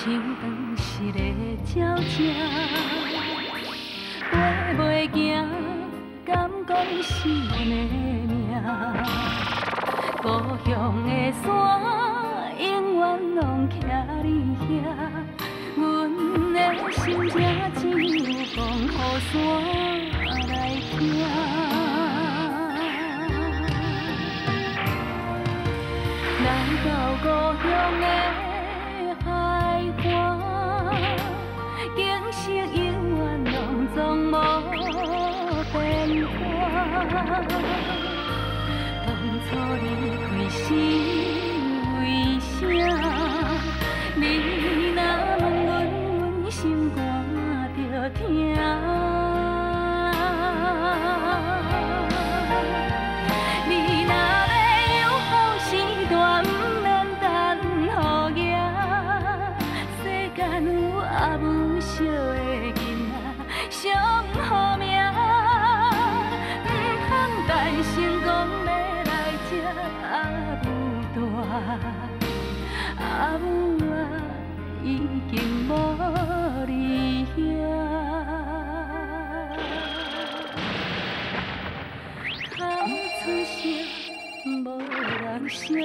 像断失的鸟只，飞袂行，敢讲是阮的命？故乡的山永远拢徛伫遐，阮的心情只有讲予山来听。来到故乡的海岸，景色永远拢总无变化。当初离开是为啥？你若问阮，阮心肝就疼。你若欲有好时代，毋免等雨行。世间有阿母惜的囡仔上好命，毋通等成功欲来接阿母大，阿母啊已经无伫遐。哭出声，无人惜命。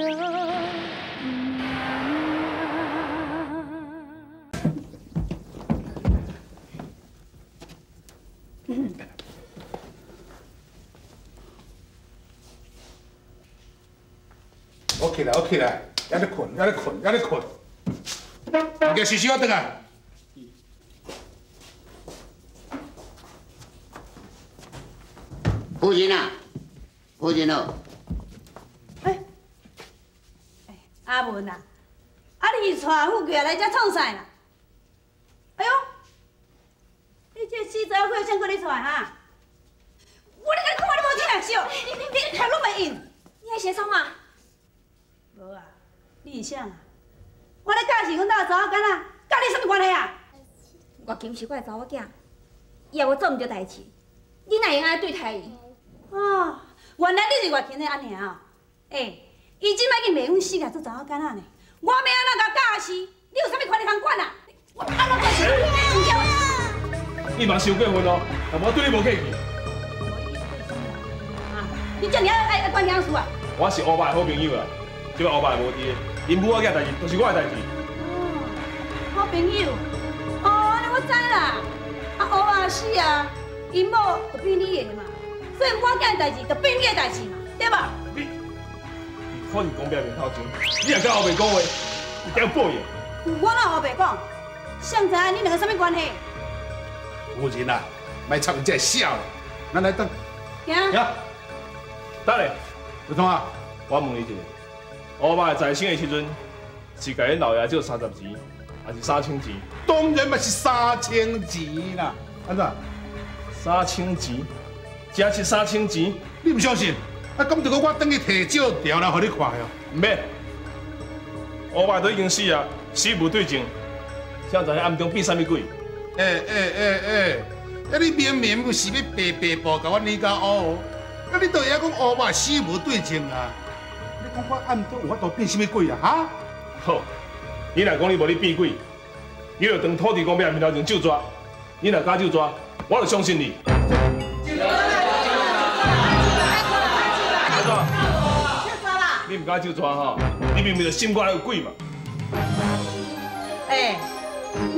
我起來，我起來，還咧睏，還咧睏，還咧睏。你叫洗洗我轉來。夫人啊，夫人哦。哎，阿文啊，啊你是带富贵来遮创啥啦？哎呦，你这死查某谁叫你带哈？我咧共你讲话你无听啊，是哦？你听拢袂应。你爱写创啊？无啊，你是啥啊？我咧教示阮兜的查某囡仔，佮你啥物关系啊？月琴是我的查某囝，伊也无做毋对代志，你哪会用按呢对待伊？哦，原来你是月琴的阿娘哦。欸，伊这摆已经袂阮死来做查某囡仔呢，我欲按怎共教示？你有啥物权利通管啊？我按怎教示？你嘛伤过分哦，但我对你无客气。啊，你这尔爱管闲事啊？我是乌爸的好朋友啊，这摆乌爸无伫，𪜶母仔囝代志就是我的代志。哦，好朋友，哦，按呢我知啦。啊，乌爸死啊，𪜶某就变你的嘛，所以母仔囝的代志就变你的代志嘛，对无？你可是讲壁面头前，你若敢乌白讲话，一定有报应。我哪有乌白讲？谁知影恁两个啥物关系？夫人啊，莫插伊这个痟的，咱来转。行。行。等下，有创啊？我问你一下，乌爸在生的时阵，是共恁老爷借30钱，还是3000钱？当然嘛是3000钱啦。按怎？3000钱？真是3000钱？你毋相信？啊，咁就讲我转去提借条来予你看哟。毋免。乌爸都已经死啊，死无对证，谁知影暗中变啥物鬼？欸欸欸欸！啊，你明明是欲白白步共我攆甲乌，啊，你都会晓讲乌爸死无对证啊？你讲我暗中有法度变啥物鬼啊？哈？好，你若讲你无咧变鬼，你就当土地公庙面头前咒抓，你若敢咒抓，我就相信你。你毋敢咒抓吼？你明明就心肝有鬼嘛！欸，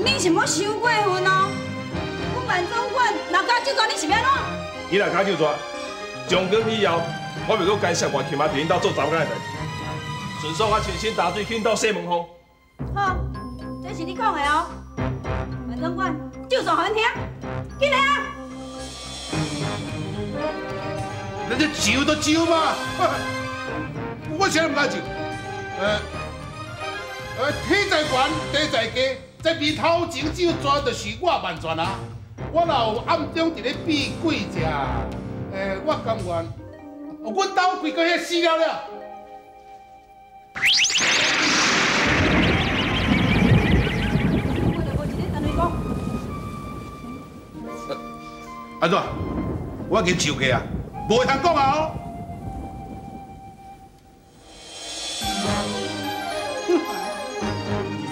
你是莫伤过分哦！阮万总管若敢咒抓，你是欲按怎？伊若敢咒抓，从今以后，我袂阁干涉外亲仔伫恁兜做查某囝的代志，顺续我亲身担水去恁兜洗门风。好，这是你讲的哦，万总管，咒煞予阮听，紧来啊！那这咒就咒嘛，我啥都毋敢咒。天在悬，地在低，在面头前咒蛇就是我万全啊！我若有暗中伫咧变鬼者，我甘愿，阮兜规家伙死了了。我就无一个单位讲。安怎？我已经咒过啊，无通讲啊哦。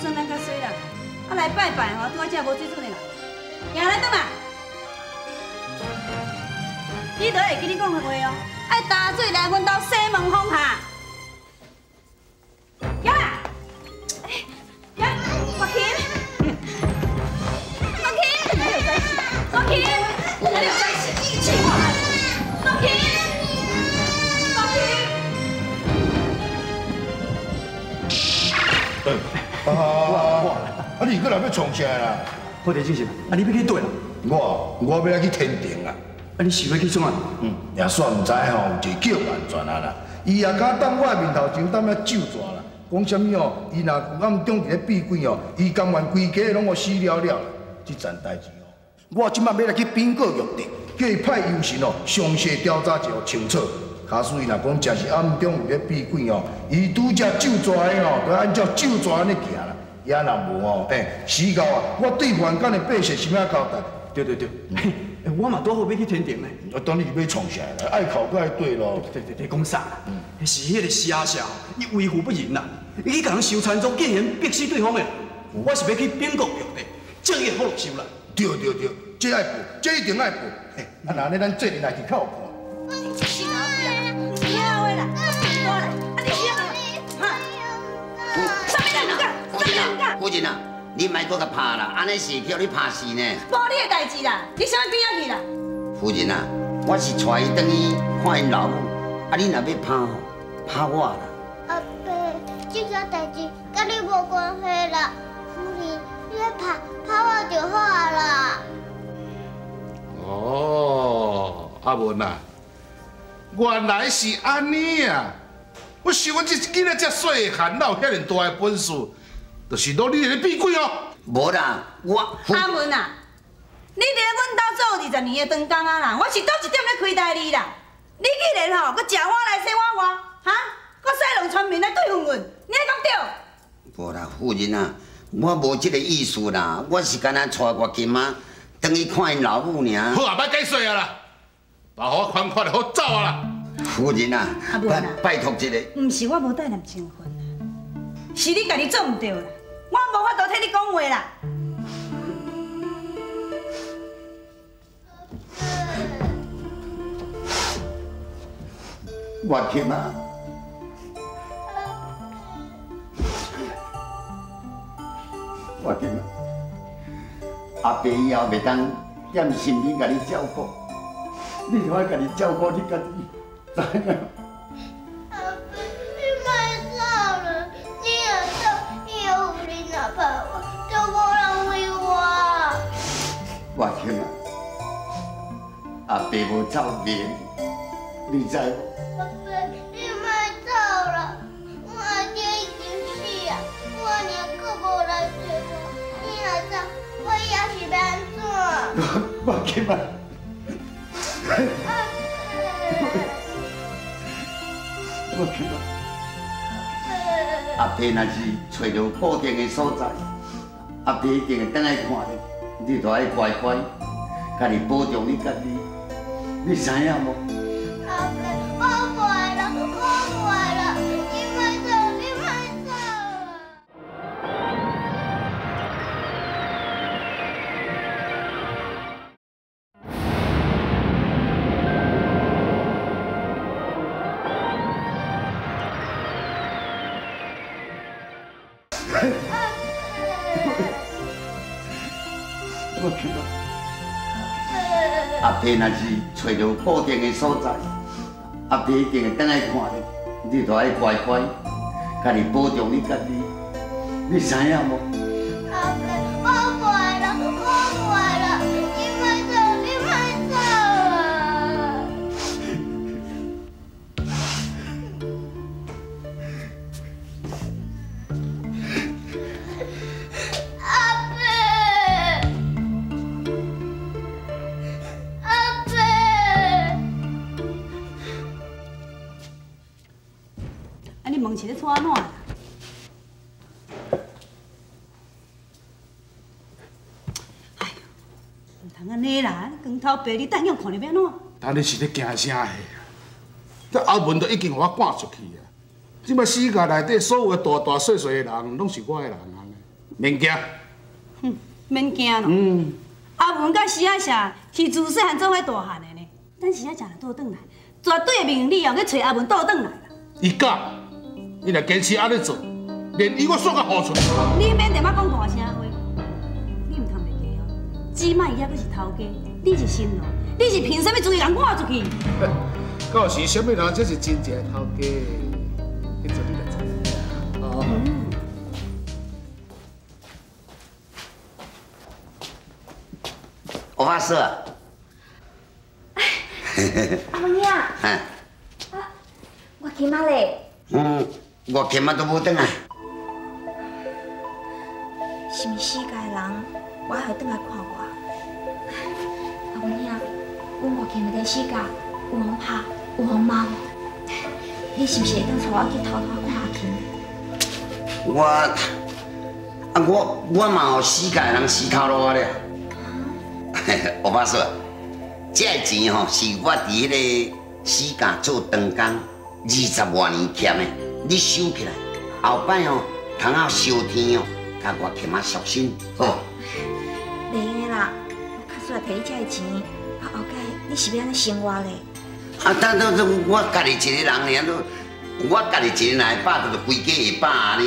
算咱较衰啦，來拜拜吼，對我這無水準的人，行來轉來。你都會記你講的話哦，愛擔水來阮兜洗門風下。行啦，行，月琴，月琴，月琴，你有在氣我？月琴，月琴。啊！啊！你阁来欲创啥啦？好地精神，啊！你欲去佗啦？我欲来去天庭啦。啊！你想欲去创啊？嗯，也煞毋知吼，有一个叫万全啊啦，伊也敢当我的面头前当遐咒蛇啦，讲啥物哦？伊若有暗中伫咧变鬼哦，伊甘愿规家拢予死了了。这件代志哦，我这摆欲来去禀告玉帝，叫伊派游神哦，详细调查一下清楚。假使伊若讲真是暗中有咧变鬼哦，伊拄才咒蛇的哦，就按照咒蛇按呢行啦。也若无哦，欸，死到啊，我对凡间的百姓是欲交代？对对对。我嘛拄好欲去天庭呢。啊，当你是欲创啥啦？爱哭阁爱对咯。对对对，讲啥啦？是彼个邪邪，伊为富不仁啦，伊去共人收田租，竟然逼死对方的。我是欲去禀告玉帝，正义福禄寿啦。对对对，这爱报，这一定爱报。嘿，啊，那按呢，咱做阵来去较有看。死老鬼啊！唔听话啦，我啦，啊你啥？哈？啥物人唔敢？啥物人唔敢？夫人啊，你莫阁共拍啦，按呢是叫你拍死呢。无你的代志啦，你啥物边仔去啦？夫人啊，我是带伊转去看𪜶老母，啊你若欲拍吼，拍我啦。阿伯，这件代志佮你无关系啦，夫人，你爱拍拍我就好啊啦。哦，阿文啊，原来是按呢啊！我想阮这囡仔遮细汉，哪有遐尔大的本事？就是拢你咧变鬼哦！无啦，我阿文啊，你伫阮兜做20年的长工啊啦，我是佗一点咧亏待你啦？你竟然吼，阁食碗来洗碗外，哈？阁使弄村民来对付阮，你按讲对？无啦，夫人啊，我无这个意思啦，我是干焦带月琴仔转去看𪜶老母尔。好啊，莫解释啊啦，把我款款的好走啊啦。夫人啊，拜托一下。毋是我无带念情分啦，是你家己做毋对啦，我无法度替你讲话啦。月琴啊，月琴啊，阿爸以后袂当踮身边共你照顾，你就爱家己照顾你家己，知影？阿伯，你莫走啦，你若走，以后你若拍我，就无人为我。月琴啊，阿爸无走袂，你知无？阿伯，你莫走啦，我阿爹已经死啊，我阿娘阁无来找我，你若走，我以后是欲按怎？月琴啊！我去啊！阿爸若是揣著固定的所在，阿爸一定会转来看你，你就爱乖乖，家己保重你家己，你知影无？阿伯，我袂啦，我袂啦，你莫走，你莫走啦！我去啊！阿爸若是揣著固定的所在，阿爸一定会转来看你，你就爱乖乖，家己保重你家己，你知影无？阿伯，我袂啦，我袂啦，你莫走，你莫走啦！阿伯，阿伯。啊，你问是咧创按怎啦？哎呦，毋通按呢啦！光头爸，你等下看著欲按怎？当你是咧惊啥戏啊？这阿文都已经予我赶出去啊！这摆世界内底所有的大大细细的人，拢是我的人啊！免惊。哼，免惊咯。嗯。阿文佮徐阿霞是自细汉做伙大汉的呢，等徐阿霞若倒转来，绝对会命你哦去揣阿文倒转来啦。伊敢，伊若坚持按呢做，连伊我煞阁付出。你免踮仔讲大声话，你毋通袂记哦。这摆伊犹阁是头家，你是新郎，你是凭啥物资格共赶出去？到时啥物人才是真正的头家？彼阵你就知影。哦。我发誓。阿文兄。啊，我琴仔咧。嗯，我琴仔都无转来。是毋是死家的人，我爱转来看我？阿文兄，阮外欠伫死家，有予拍，有予骂，你是毋是会当带我去偷偷看阿琴？我啊，我嘛予死家的人死头路啊咧。我发说，这个钱吼是我伫彼个死家做长工20外年欠的，你收起来，后摆吼通好烧天哦，共我欠仔赎身，好。袂用的啦，我较输来提你这个钱，啊后盖你是欲按怎生活咧？啊，等等，我家己一个人尔，我家己一个人会饱，就规家会饱啊！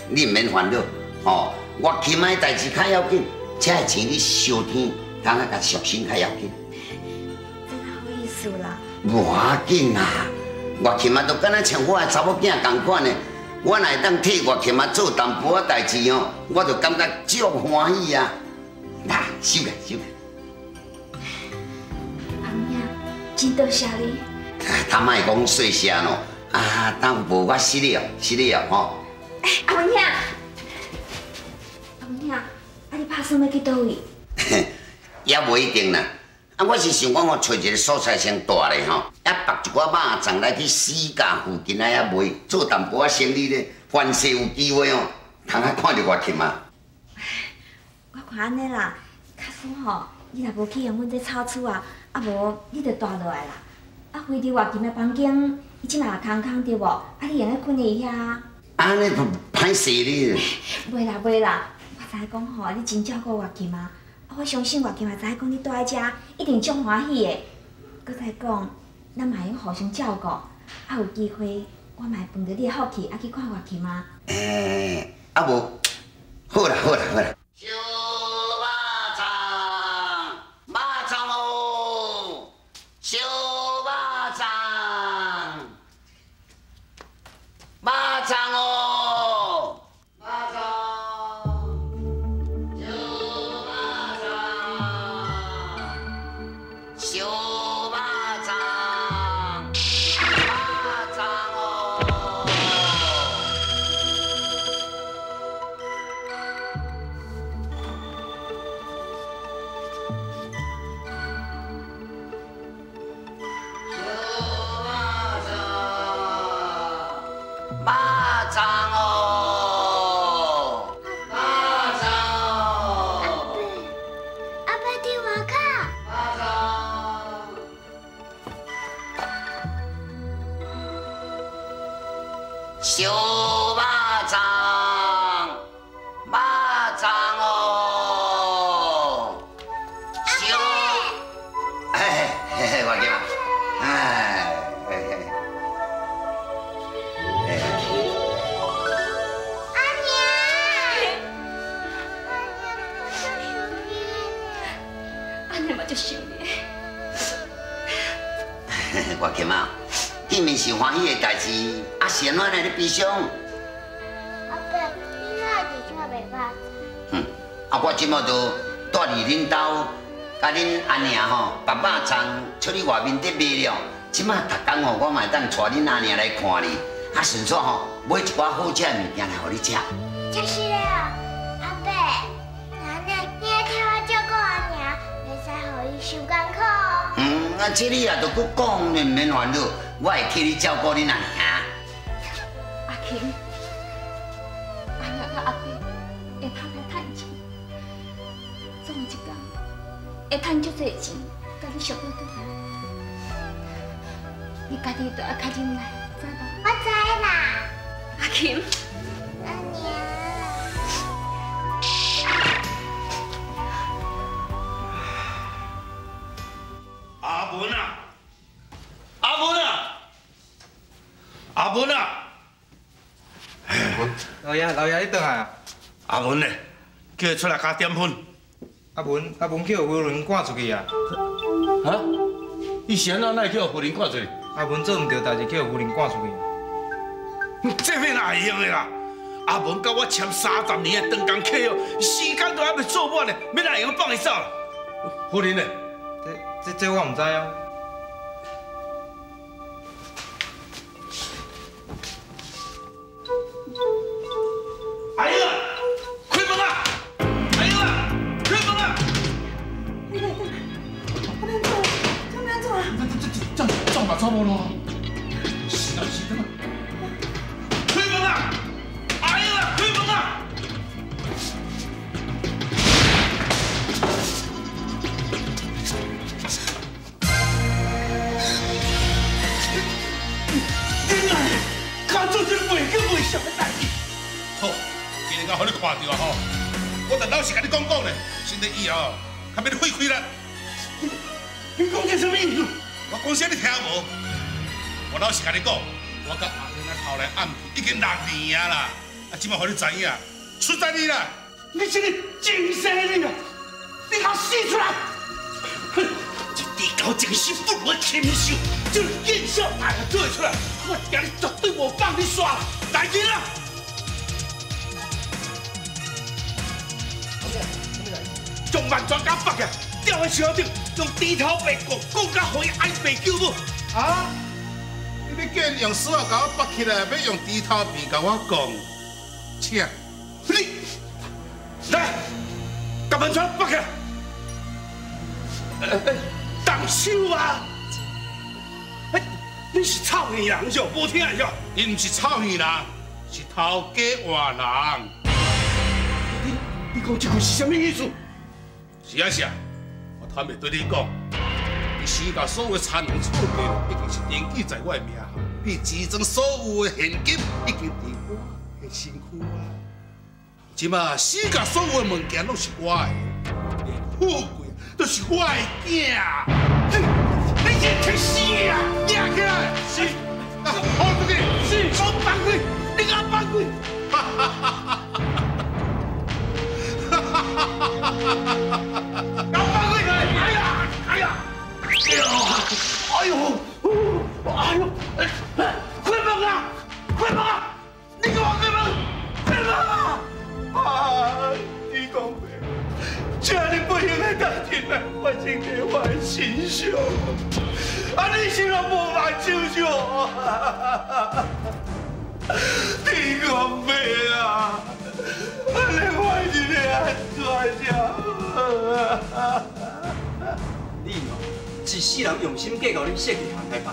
你毋免烦恼，吼，我欠仔的代志较要紧，这个钱你烧天。通啊，共赎身较要紧。真好意思啦。无要紧啦，我琴仔都敢若像我的查某囝仝款的，我若会当替我琴仔做淡薄仔代志哦，我就感觉足欢喜啊。来，收来，收来。阿娘，真多谢你。他莫讲细声咯，啊，当无我失礼哦，失礼哦，吼。哎，阿文兄，阿文兄，啊，你拍算欲去佗位？也无一定啦，啊，我是想讲，我揣一个所在先大咧吼，啊，绑一寡肉粽来去死家附近来遐卖，做淡薄仔生意咧，凡事有机会哦，通啊看著我去嘛。我看按呢啦，假使吼，你若无去用阮这草厝啊，啊无你就蹛落来啦。啊，飞伫外近的房间，伊这嘛空空对无？啊，你会用困伫遐。按呢就歹势你。袂啦袂啦，我知影讲吼，你真照顾外近啊。我相信外舅嘛知影讲你蹛伫遮，一定足欢喜的。阁再讲，咱嘛会用互相照顾，啊有机会，我嘛会分著你的福气，啊去看外舅嘛。欸，啊无，好啦好啦好啦。烧肉粽，肉粽哦，烧肉粽，肉粽哦。烧肉粽，肉粽哦，烧，嘿嘿嘿，我记嘛，哎，嘿嘿，阿娘，阿娘，我想你，阿娘嘛足想你。我记嘛。见面是欢喜的代志，啊，是按怎咧悲伤？阿伯，你哪会伫遮卖肉粽？哼，啊，我这马就蹛伫恁兜，佮恁阿娘吼，绑肉粽出去外面伫卖了。这马逐工吼，我嘛会当带恁阿娘来看你，啊，顺续吼买一寡好食的物件来予你食。真是的哦，阿伯，那你你爱替我照顾阿娘，袂使予伊伤艰苦哦。嗯，啊，这你也著阁讲，你毋免烦恼。我会替你照顾恁阿娘。阿琴，阿娘佮阿伯会通来趁钱，总有一天会趁足济钱，共你赎倒转来。你家己著爱较忍耐，知无？我知啦。阿琴。阿娘。老爷，老爷，你转來啊？阿文呢？叫伊出來加點分。阿文，阿文去予夫人趕出去啊！哈？伊是按怎會去予夫人趕出去？阿文做毋對代誌，去予夫人趕出去。這邊哪會用的啦？阿文佮我簽30年的長工契約，時間都還未做滿呢，欲哪會用放伊走啦？夫人呢？這我毋知啊。阿英啊，開門啊！阿英啊，開門啊！你來等，我欲按怎？這欲按怎？這嘛走無路啊！是啊是啊，開門啊！阿英啊，開門啊！你来，敢做這袂叫袂俗的代誌？好。今日敢予你看著啊吼！我就老實共你講講咧，先得以後較免費開啦。你講這啥物意思？我講啥你聽無？我老實共你講，我佮阿天仔頭來暗去已經6年啊啦，啊，這擺予你知影，出在你啦！你這個真犀利啊！你給我死出來！哼，這地狗真是不如禽獸，這見笑大也做會出來，我今日絕對無放你煞！來人啊！將萬全甲綁起來，吊喺樹頂，用豬頭白講講甲予伊哀爸救母。啊！你欲叫𪜶用索仔共我綁起來，欲用豬頭皮共我講，請你來，共萬全綁起來，動手啊！你是臭耳人是？無聽是？𪜶毋是臭耳人，是頭家換人。你講這句是啥物意思？是啊是啊，我坦白對你講，你時甲所有田園厝地已經是登記在我的名下，你錢莊所有的現金已經佇我的身軀啊。這馬時甲所有的物件攏是我的，連富貴都是我的囝。你這去死啊！抓起來！是，啊，放出去！是，我放開，你給我放開！哈哈哈哈！哈哈哈哈哈！搞放開佢！哎呀，哎呀，哎呦，哎呦，開門啊！開門啊！你給我開門！開門啊！啊！李公伯，這呢不幸的代誌來發生佇我的身上，啊！你是攏無辦手續，李公伯啊！啊！你我是欲按怎才好啊？你哦，一世人用心計較恁設計行台北，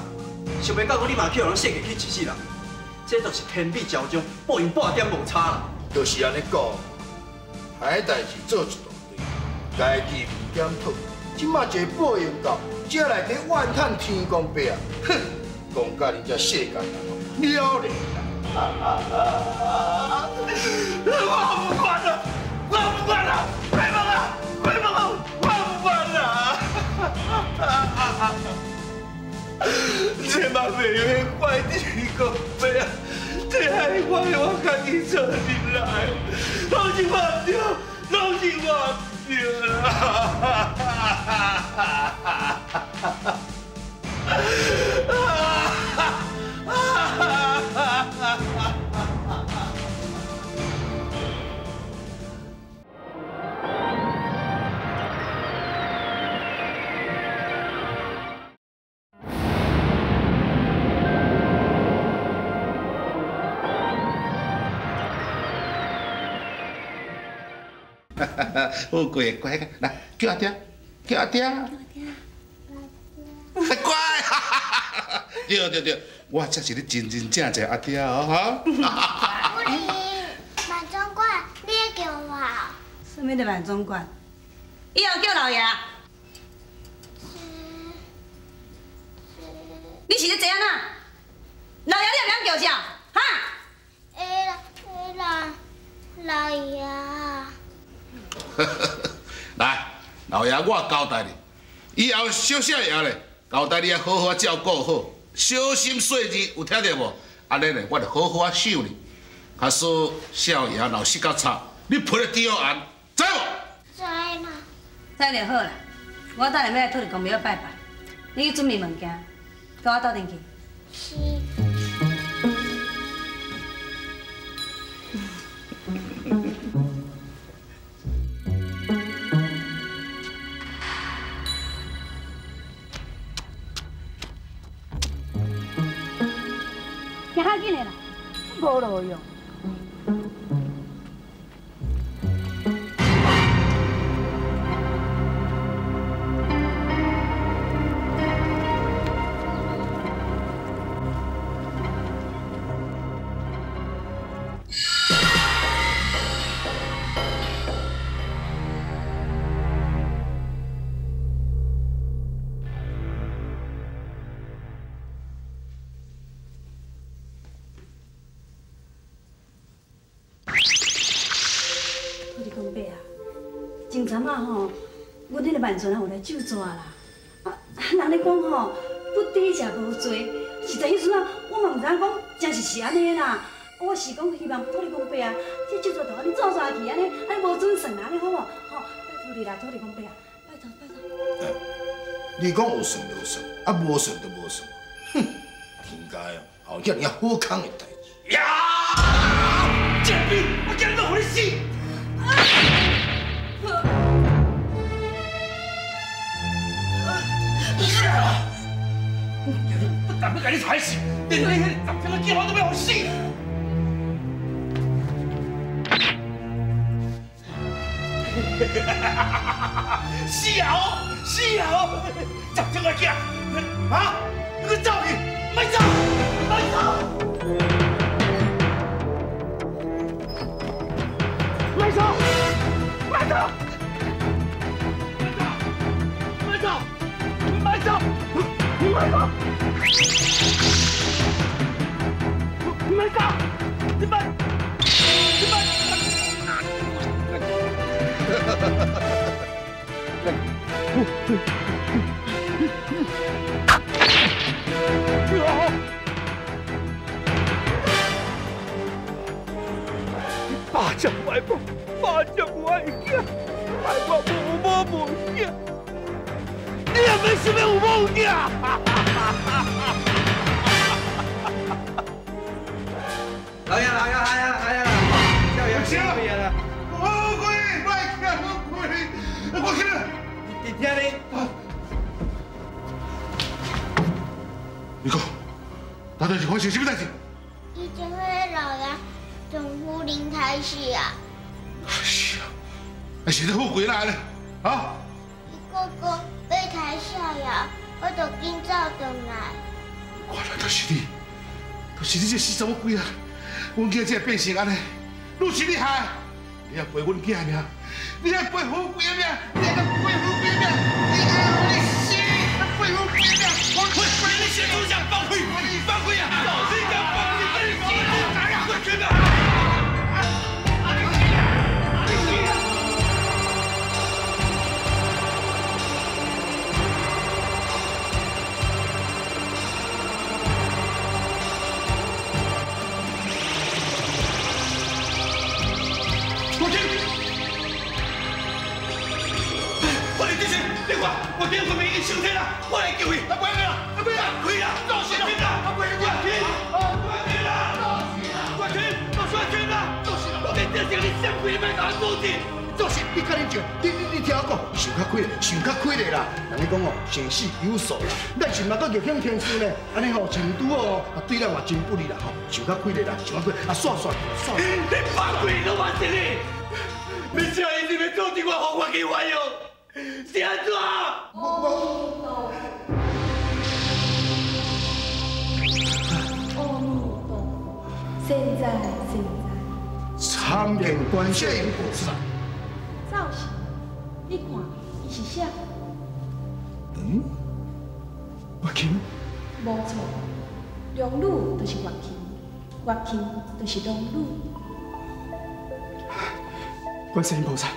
想袂到講你嘛去予人設計去一世人，這就是天理昭彰，報應半點無差啦。就是按呢講，歹代誌做一大堆，家己毋檢討，這馬一個報應到，才來佇怨嘆天公伯啊！哼，講甲恁這世間人哦，了然。我不管了，我不管了，開門啊！開門啊！我不管了。這嘛袂用怪天公伯啊，這還怪我家己做入來，攏是我毋對，攏是我毋對啦。富貴乖，來叫阿爹，叫阿爹，乖，對對對，我才是你真真正正阿爹哦，哈。萬總管，你會叫我？啥物的萬總管？以後叫老爺。你是咧坐按怎？老爺你也袂曉叫啥？哈？會啦會啦，老爺。來，老爺，我交代你，以後小少爺咧，交代你要好好照顧好，小心細緻，有聽著無？按呢咧，我就好好啊賞你。假使少爷若死较惨，你赔得猪红，知无？知啦。知就好啦。我等下欲来土地公庙拜拜，你去准备物件，佮我斗阵去。是。行较紧的啦，无路用。前阵仔吼，阮彼个万全啊有来救纸啦。啊，人咧讲吼，不低者无罪。实在彼阵啊，我嘛毋知影讲真实是按呢啦。我是讲希望土地公伯啊，这咒诅就按呢做煞去，按呢按呢无准算啦，按呢好无？吼，拜托你啦，土地公伯啊，拜托拜托。你讲有算就有算，啊无算就无算。哼，天界哦，有遐尔好康的代志。呀！贱婢，我今日都予你死！不但欲共你害死，连你彼个十天的囝我都欲予死！死啊！死啊！十天的囝，啊！你阁走去，莫走，莫走！莫走！莫走！莫走！莫走！莫走！莫走！你别！你别！你爸才不爱我，爸才不爱囝，爱我无母无囝，你也免想欲有某有囝。老爷，老爷，来啊，来啊！少爷，少爷啦！富贵，莫听富贵，我起来。伫听呢。你讲，到底是发生什么代志？以前彼个老爷从夫人开始啊。是啊，是你富贵来咧，啊？伊哥哥欲抬少爷，我就紧走转来。原来就是你，就是你这死查某鬼啊！阮囝才会变成按呢，拢是你害！你也赔阮囝的命，你也赔富贵的命，你也赔富贵的命，你爱你死，赔富贵的命，我赔你先出想放屁，放屁啊！你敢放屁，你死啊！快去吧！我叫佢已经上天啦，我来救伊。啊，不要啦，不要，开啦，做事啦，啊，不要啦，我啦，我去，我去啦，我跟这是你闪开，你莫共我阻止。做事，你较冷静，你听我讲，想较开咧，想较开咧啦。人咧讲哦，生死有数啦，咱是嘛阁逆向天书呢？按呢吼，前拄好哦，对咱嘛真不利啦吼。想较开咧啦，想较开，啊，煞煞煞。你放屁都嘛是你，你这一定欲阻止我，予我去还用。是按怎？阿弥陀佛，现在现在。参见观世音菩萨。赵氏，你看，伊是啥？嗯？月琴？无错，龙女就是月琴，月琴就是龙女。观世音菩萨。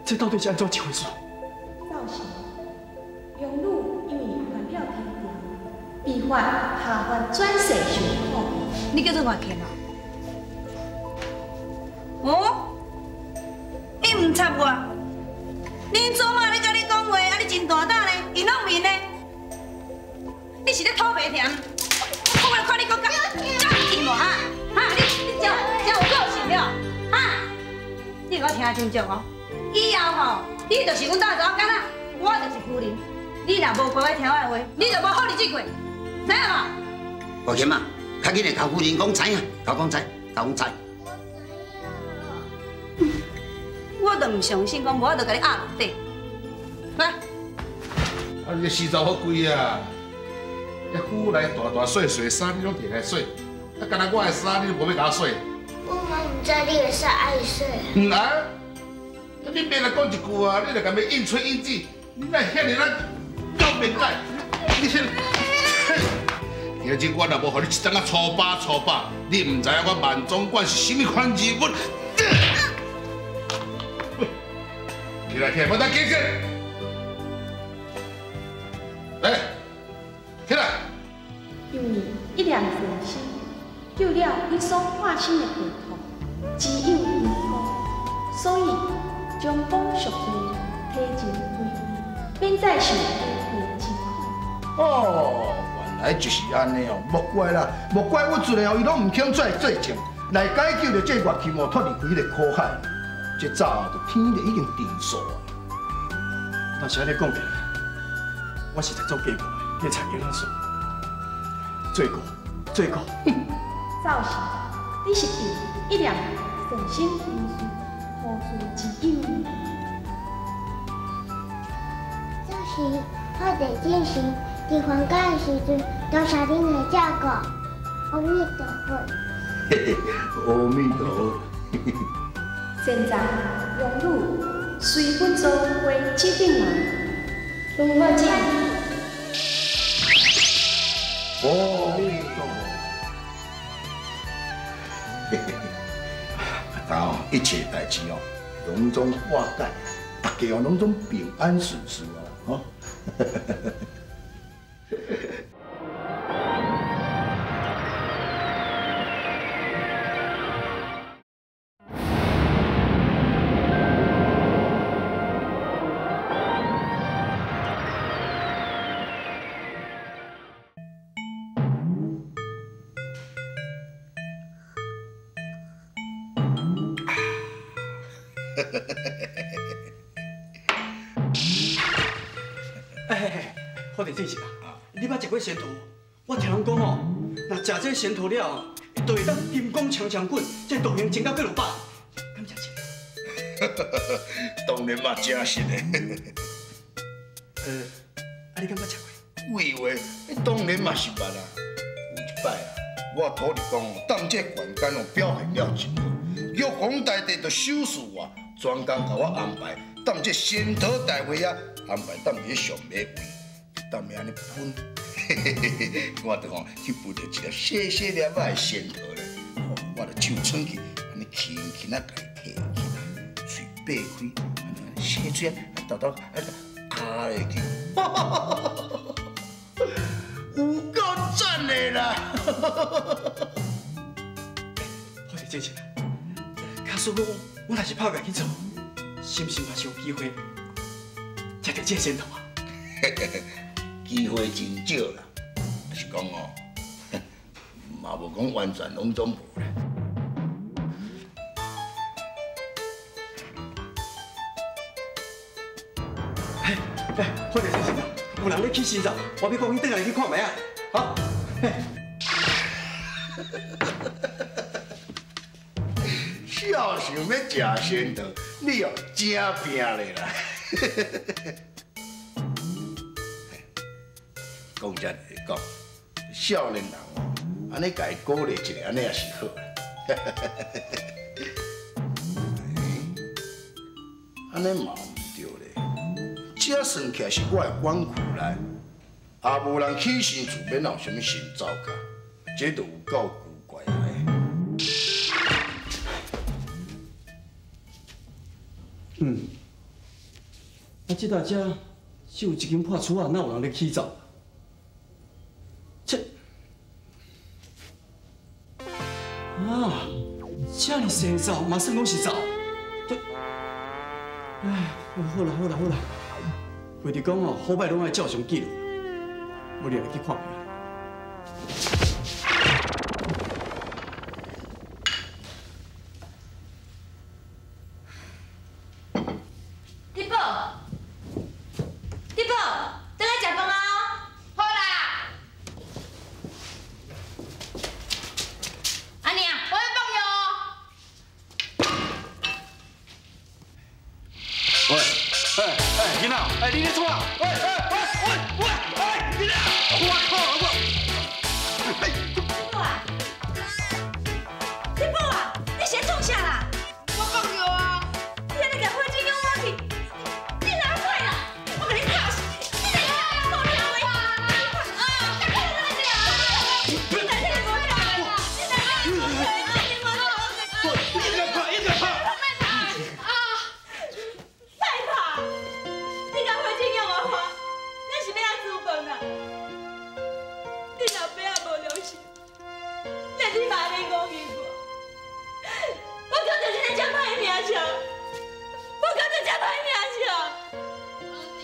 这到底是按怎一回事？赵氏，龙女因为犯了天条，被罚下凡转世受苦。你叫做月琴哦？毋插我。恁祖妈咧佮你讲话，啊你真大胆咧，伊拢面咧。你是咧吐白甜？我来看你阁敢敢无哈？哈，你真有个性了，哈？你予我听清楚哦，以后吼，你就是阮家查某囡仔，我就是夫人。你若无乖乖听我的话，你就无好日子过，知影无？国琴啊，较紧来共夫人讲知影，共讲知，共讲知。我就毋相信讲无法度共你压落底。来，啊，你这死查某鬼啊！遐久来大大细细衫，你拢摕来洗，啊，干焦我的衫，你都无欲共我洗。我嘛毋知你的衫爱洗。毋爱？啊，你免来讲一句啊！你来共欲应吹应指，你哪会遐尔仔够变态？你遐，今日我若无予你一掌仔粗巴粗巴，你毋知影我万总管是啥物款人物。起来，起来，莫当继续。来，起来。因为一念善心，救了你所化身的佛陀，只有因果，所以将讲赎罪，体尽归免再受轮回之苦。哦，原来就是按呢哦，莫怪啦，莫怪我出来哦，伊拢毋肯出来作证，来解救著这岳琴哦，脱离开彼个苦海。这早就天就已经定数啊。但是按呢讲起来，我实在做计无，计柴囡仔数。罪过，罪过。赵氏，你是凭一念善心因素，何罪之有？赵氏，我伫进时，伫还假的时阵，多谢恁的照顾，阿弥陀佛。嘿嘿，阿弥陀佛。现在，王女随本座为指定人，我这。阿弥陀佛。嘿嘿，啊，一切代志哦，拢总化解，大家哦，拢总平安顺遂啊，吼。哎，好弟，这是啊，你捌食过仙桃？我听人讲哦，若食这仙桃了，就会当金刚强强滚，这道行增加几落百，敢真实？当然嘛，真实的。啊，你敢捌食过？废话，当然嘛是捌啊。有一摆啊，我土地公当这官间哦表现了真好，玉皇大帝就赏赐我，专工共我安排踮这仙桃大会啊，安排踮伫上尾位，踮遐按呢分，嘿嘿嘿嘿，我就吼去分著一粒细细粒仔的仙桃咧，我就手伸去，按呢轻轻仔共伊提起来，喙擘开，按呢细嘴啊，豆豆啊咬落去，有够赞的啦！好势，这是，假使讲我若是拍家去做，是毋是嘛是有机会食著这个仙桃啊？机会真少啦，是讲哦，嘛无讲完全拢总无啦。哎哎，好势，这是有人咧起新灶，我欲赶紧转来去看觅啊！好。笑想欲食仙桃，你哦真拼咧啦！讲真来讲，少年人哦，按呢共伊鼓励一下，按呢也是好。按呢嘛毋对咧，这算起来是我的管区内，也无人起新厝，免有啥物新灶脚，这就有够古怪啊！嗯，啊，这大遮只有一间破厝仔，哪有人咧起灶？这啊，遮尔细灶嘛算讲是灶？这哎，好啦好啦好啦，为着讲哦，好歹拢爱照常记录，我掠来去看觅。 德宝，德宝，转来食饭啊！好啦。阿娘，我要放药。喂，哎哎，囡仔，哎，你咧创啊？喂喂喂喂喂，哎，囡仔，我靠，我，哎，德宝啊，德宝啊，你是咧创啥啦？我放药啊！你按呢共火警用我去，你哪会啦？我共你拍死！你来无听话！啊！你来这个无听话！你来这个无听话！一直拍，一直拍！啊！歹拍！你共火警用我看，咱是欲按煮饭啊？你老爸也无良心，连你嘛按呢讲伊我，我讲著这个遮歹名声，我讲著遮歹名声。阿娘，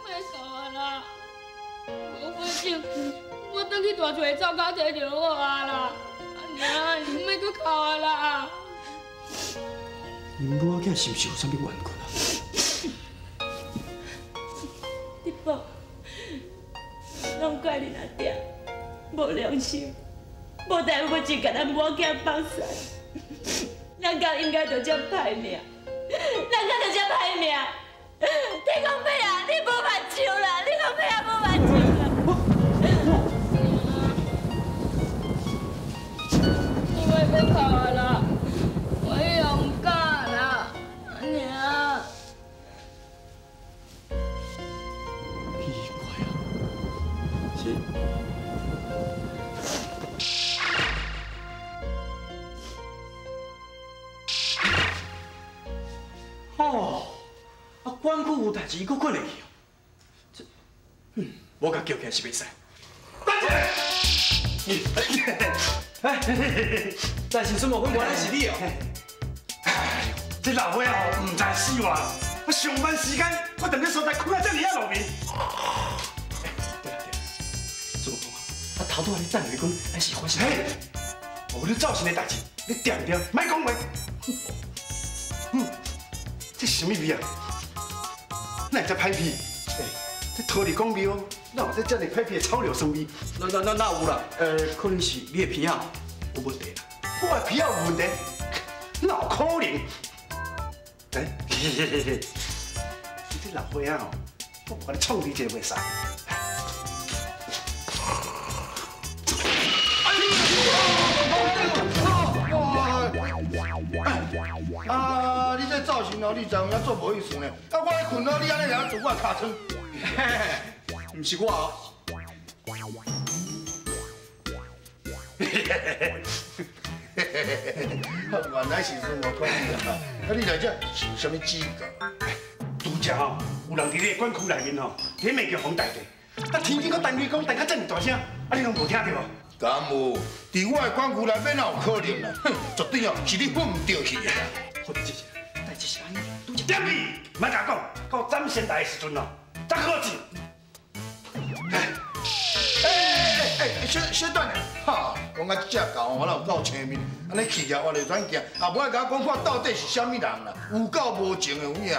莫哭啊啦，无火警，我转去大厝的灶跤提就好啊啦。阿娘，你莫阁哭啊啦。恁某仔是毋是有啥物冤屈啊？德宝，拢怪恁阿爹无良心，无代无志，共咱某囝放散，咱敢应该就这歹命？咱敢就这歹命？天公伯啊，你无目睭啦！你公伯啊，无目睭啦！你莫阁哭啊啦，我以后毋敢啦，阿娘。奇怪啊，是。哦，啊，管区有代志，伊阁困会去哦。这，无共叫起来是袂使。等者，哎，但是孙悟空原来是你哦。哎呦，这老岁仔吼，毋知死活。我上班时间，我踮这所在困到遮尔仔落眠。对啦对啦，孙悟空啊，啊头拄仔你等下讲，还是发生？嘿，无你造成的代志，你定定莫讲话。这什么味啊？哪会遮歹味？哎，这土地公庙哪有这遮尔歹味的草料酸味？那有啦？可能是你的鼻仔有问题啦。我的鼻仔有问题？哪有可能？哎，嘿嘿嘿嘿，你这老岁仔哦，我无共你创治一个袂使。啊！你这造型哦，你知有影做无意思呢？啊，我咧困哦，你按呢来做我尻川。毋是我哦。原来是孙悟空啊！啊，你来这是有啥物指教？拄则吼，有人伫你的管区内面吼，伫咧骂玉皇大帝。啊，天顶阁陈雷公，陈到遮尔大声，啊，你拢无听著无？敢有？伫我的管区内面哪有可能啦？哼，绝对哦是你分毋著去的啦。好，这是，代志是按呢，拄则。点去，莫共我讲，到斩仙台的时阵哦，才好钱。哎，小等下，哈，讲到这只狗，我哪有够青面？按呢气啊，我就转行，也无爱共我讲看到底是啥物人啦，有够无情的有影。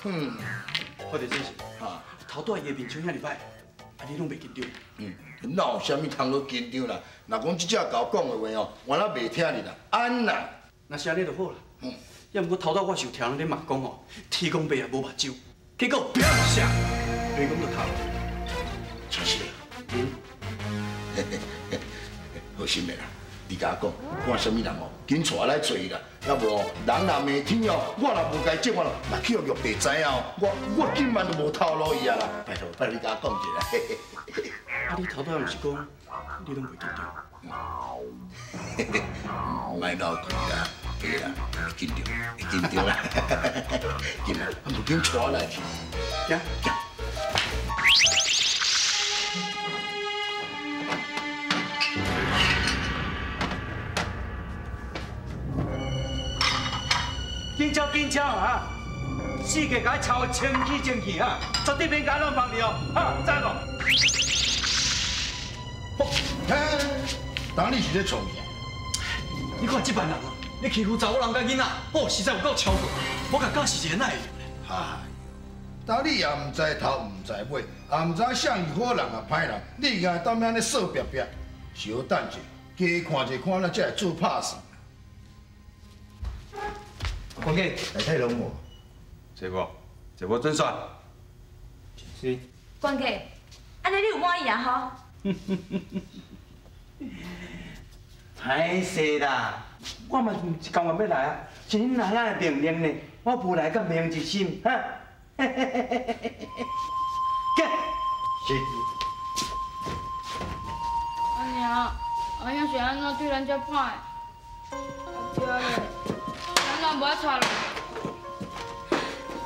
哼，好，这是，哈，头拄仔伊的面相遐尔歹，啊，你拢袂紧张？哪有啥物通好紧张啦？若讲这只狗讲的话哦，我哪袂听哩啦？按啦，若是按呢就好啦。也毋过头拄我是有听人咧骂讲哦，天公伯也无目睭，结果啪一声，雷公就哭。真是。好心的啦，你共我讲，看啥物人哦，紧带我来揣伊啦，要无人若骂天哦，我若无共伊证我咯，若去予玉帝知影哦，我今晚就无头路伊啊啦！拜托，拜托你共我讲一下。啊，你头拄仔毋是讲，你拢袂紧张？莫闹开啦，会啦，会紧张，会紧张啦，紧啦，无紧带我来去，行行。紧招紧招啊！四界共抄清气清气哈，绝对免共弄放尿，哈，知无？嘿，当你是咧创啥？你看这班人啊，咧欺负查某人佮囡仔，哦，实在有够超过，我共教示一下哪会用咧？哎呦，当你也毋知头，毋知尾，也毋知啥是好人啊歹人，你敢当按呢说煏煏？小等者，加看者看，咱才会做拍算。关家来太龙无？这无，这无准算。是。关家，按呢你有满意啊吼？歹势啦，我嘛毋是甘愿欲来啊，是恁奶奶的命令呢，我无来敢袂用一心，哈。是。阿娘，阿兄是按怎对咱遮歹？阿爹咧，咱哪无爱插咧？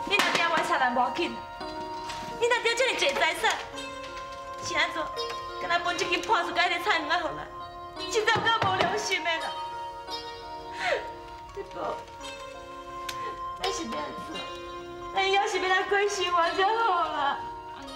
你若惊我爱插人无要紧，你若丢遮尔济财产，是按怎？敢若分这间破厝佮彼个菜园仔予咱，实在有够无良心的啦！你讲，咱是欲按怎？咱以后是欲来过生活才好啦。阿娘。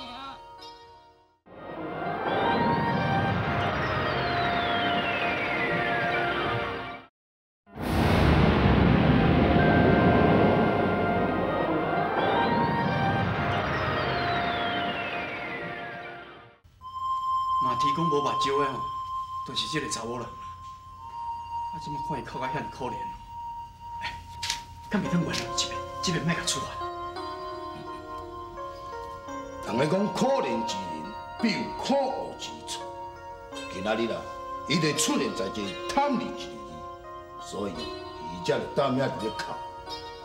马天公无目睭的吼，就是这个查某人。啊，这马看伊哭甲遐尔可怜，哎，敢袂当原谅伊一遍，这遍莫共处罚。人咧讲可怜之人必有可恶之处。今仔日啦，伊就出现在这贪利之日，所以伊才就当遐伫咧哭。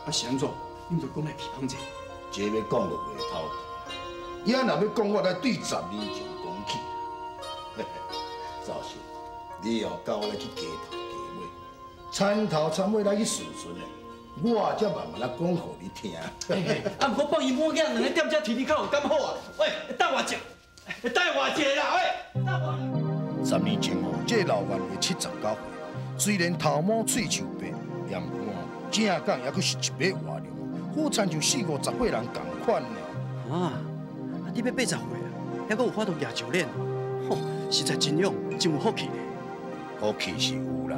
啊，是按怎？恁就讲来批判者？这欲讲就袂头长。伊若欲讲，我来对10年前讲起。赵信，你哦，佮我来去街头街尾，田头田尾来去顺顺的，我才慢慢仔讲予你听。啊，毋过放伊母囝两个踮遮提你较有感好啊！喂，等我一下，等我一下啦，喂，等我。10年前哦，这老袁会79岁，虽然头毛喙须白，也毋过哦，正讲犹阁是一把活量，好亲像40、50岁人仝款呢。啊，啊，你欲80岁啊，犹阁有法度举石碾，吼，实在真勇，真有福气呢。福气是有啦，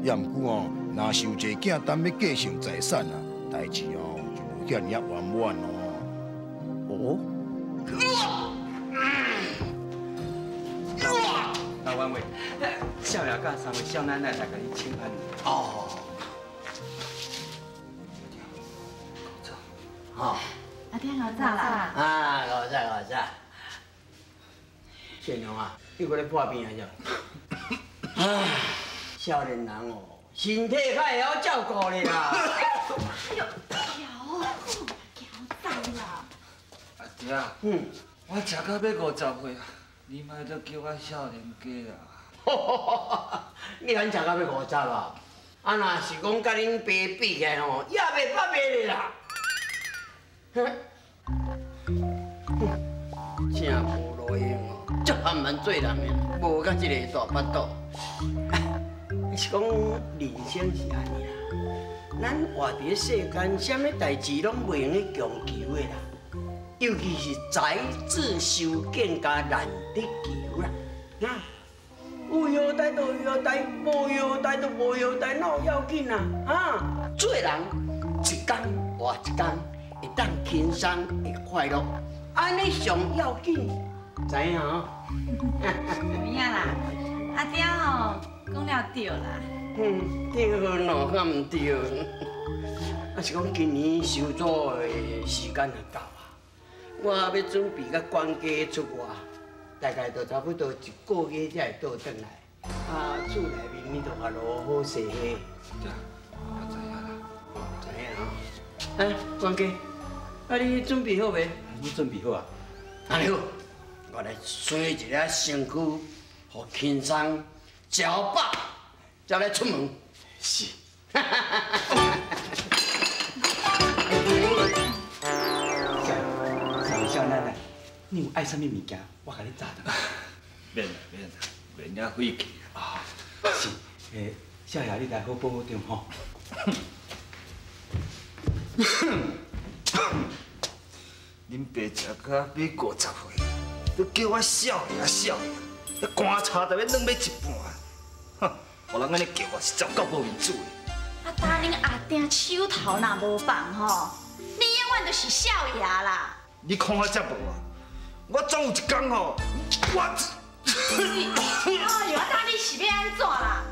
也毋过哦，若是有一个囝等欲继承财产啊，代志哦就无遐尔仔圆满哦。哦。老王伟，少爷佮三位少奶奶来共你请安。哦。好。阿爹老早啦。啊，老早老早。建良啊，你阁咧破病啊？是？唉，少年人哦，身体较会晓照顾咧啦。哎呦，乔，乔走啦。阿爹啊，我食到欲50岁啊，你莫阁叫我少年家啦。你敢食到欲50啊？啊，若是讲佮恁爸比起来吼，也袂捌袂咧啦。真无路用哦，足含蛮做人的，无佮这个大腹肚。是讲人生是按呢啦，咱活伫世间，啥物代志拢袂用去强求的啦，尤其是才智修更加难得求啦。啊，有药代就有药代，无药代就无药代，哪有要紧啊？啊，做人一工活一工，会当轻松，会快乐，按呢上要紧，知影吼？有影啦，阿爹吼讲了对啦。对咯，敢毋对？啊是讲今年收租的时间也到啊，我欲准备佮管家出外，大概就差不多一个月才会倒转来。啊，厝内面你都较落好势下。对，我知影啦。知影吼？哎，管家，啊你准备好未？我准备好啊。按呢好，我来洗一下身躯，予轻松，食予饱，才来出门。是。少奶奶，你有爱啥物物件，我共你炸转。免啦免啦，免遐费气啊。是，少爷你来好保重吼。恁爸食到欲50岁，阁叫我少爷少爷，这棺材都欲软欲一半。哼，予人按呢叫我，实在够无面子的。啊，当恁阿丁手头若无放吼，你永远就是少爷啦。你看我这无啊？我总有一天吼，我……哎呦，啊，当你是欲按怎啦？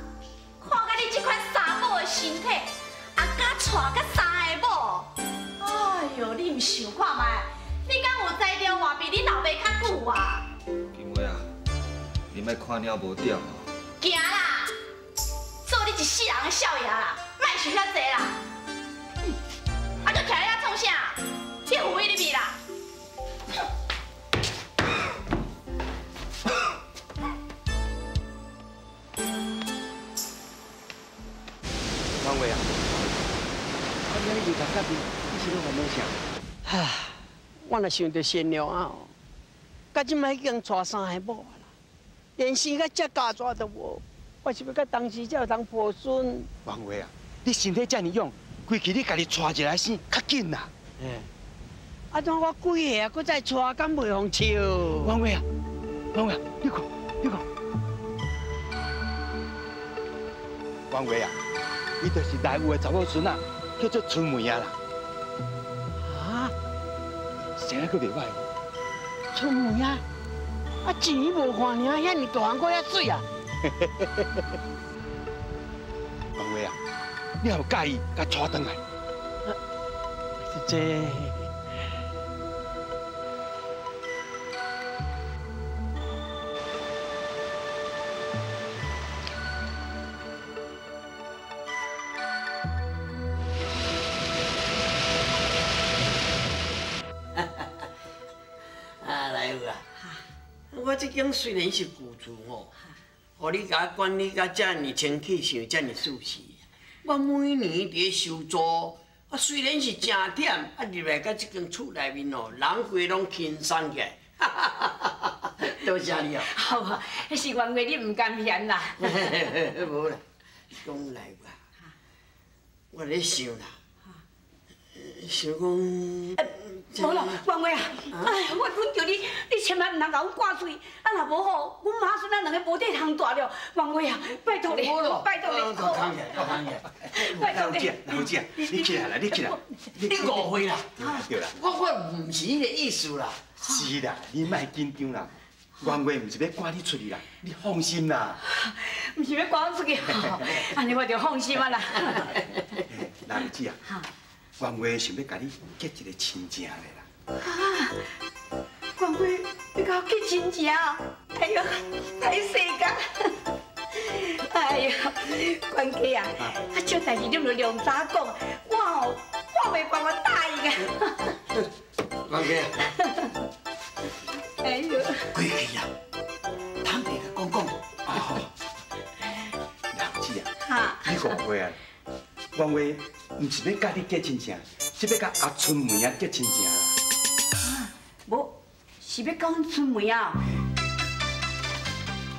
看甲你这款查某的身体，也敢娶甲三个某？哎呦，你毋想看觅？你敢有才调活比恁老爸较久啊？金花啊，你莫看了无点哦。行啦，做你一世人的少爷啦，莫想遐济啦。啊，阁徛咧遐创啥？你扶伊入去啦。王伟啊，我听你二十甲边，你是咧烦恼啥？啊，我若想著善良啊，到这摆已经娶三个某啦，连生到这家大都无，我是欲到当时才有通抱孙。王伟啊，你身体遮尔勇，规气你家己娶一个来生较紧啦。欸，啊，怎我几岁啊，阁再娶，敢袂予笑？王伟啊，王伟啊，你看，你看，王伟啊，伊就是内务的查某孙啊，叫做春梅啊啦。啊？生得阁袂歹。春梅啊，啊钱无看尔，遐尔大汉阁遐媠啊！王伟啊，你若有佮意，共娶转来。这。我这间虽然是旧厝吼，予你共我管理甲遮尔清气，想遮尔舒适。我每年伫咧收租，啊虽然是诚忝，啊入来到这间厝内面哦，人规拢轻松起来。多谢你哦。好啊，是冤话你毋甘嫌啦。无啦，讲来话，我咧想啦，想讲。无啦，王伟啊，哎，我恳求你，你千万毋通共阮赶出去，啊若无吼，阮妈孙仔两个无地通蹛了。王伟啊，拜托你，拜托你，拜托你。老姐，你起来啦，你起来。你误会啦，对啦，我毋是彼个意思啦。是啦，你莫紧张啦。王伟毋是欲赶你出去啦，你放心啦。毋是欲赶阮出去，按呢我就放心啊啦。老姐啊。王伟想欲共你结一个亲情的啦。啊，王伟，欲共我结亲情？哎呦，太世界！哎呦，关家啊，啊，这代志你毋著量早讲，我吼，我袂办法答应啊。关家。哎呦，规气啊，坦白共讲讲。啊，老姐啊，你误会啊，王伟。毋是欲共你结亲情，是欲共阿春梅仔结亲情啦。啊，无，是欲讲春梅啊？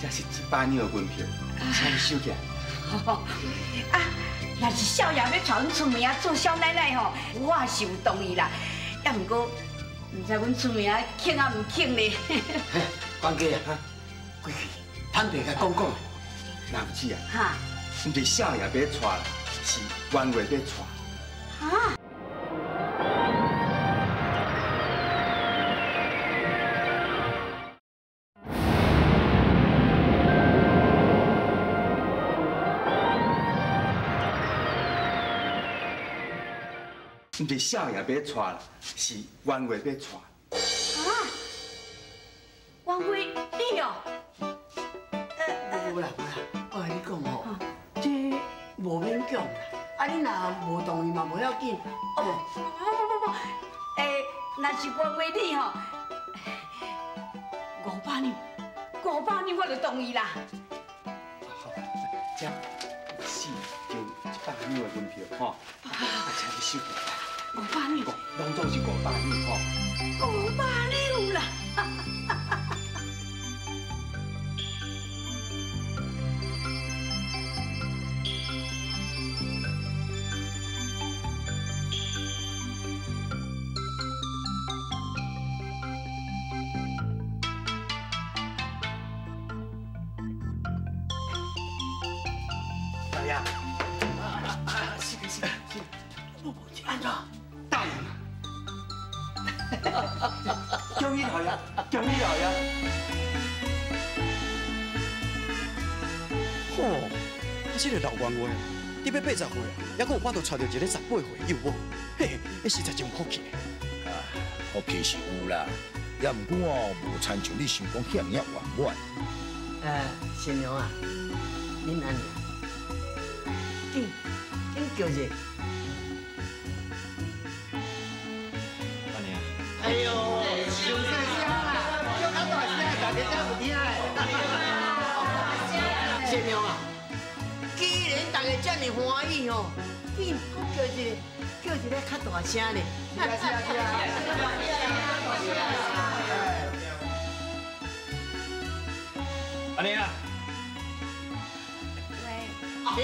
这是100两的银票，请你收起来。啊，若是少爷欲娶阮春梅仔做少奶奶吼，我也是有同意啦。也毋过，毋知阮春梅仔肯啊毋肯呢？关家啊，规气坦白共讲讲。老姐啊，毋是少爷欲娶啦，是王伟欲娶。啊！毋是少爷欲娶啦，是王伟欲娶。啊！王伟，你哦？无啦无啦，我共你讲吼，这无勉强啦。啊，你若无同意嘛，无要紧。哦，不不不不，欸，若是王伟你吼，500两，500两我就同意啦。好，这4张100两的银票吼，啊，请你收起来。500两，拢总是500两吼。500两啦。啊！是是是，无无安怎？答应啊！恭喜老爷，恭喜老爷！吼，啊，这个老冤话，你欲80岁啊，犹阁有法度娶著一个18岁幼某，嘿，彼实在真有福气。啊，福气是有啦，也毋过哦，无亲像你想讲遐尔仔圆满。新娘啊，恁阿娘，紧紧叫者。阿娘。哎呦，上细声啦，叫较大声，大家才有听的。新娘啊，既然大家这么欢喜吼，紧阁叫一个，叫一个较大声咧。是啊是啊是啊。阿娘。喂。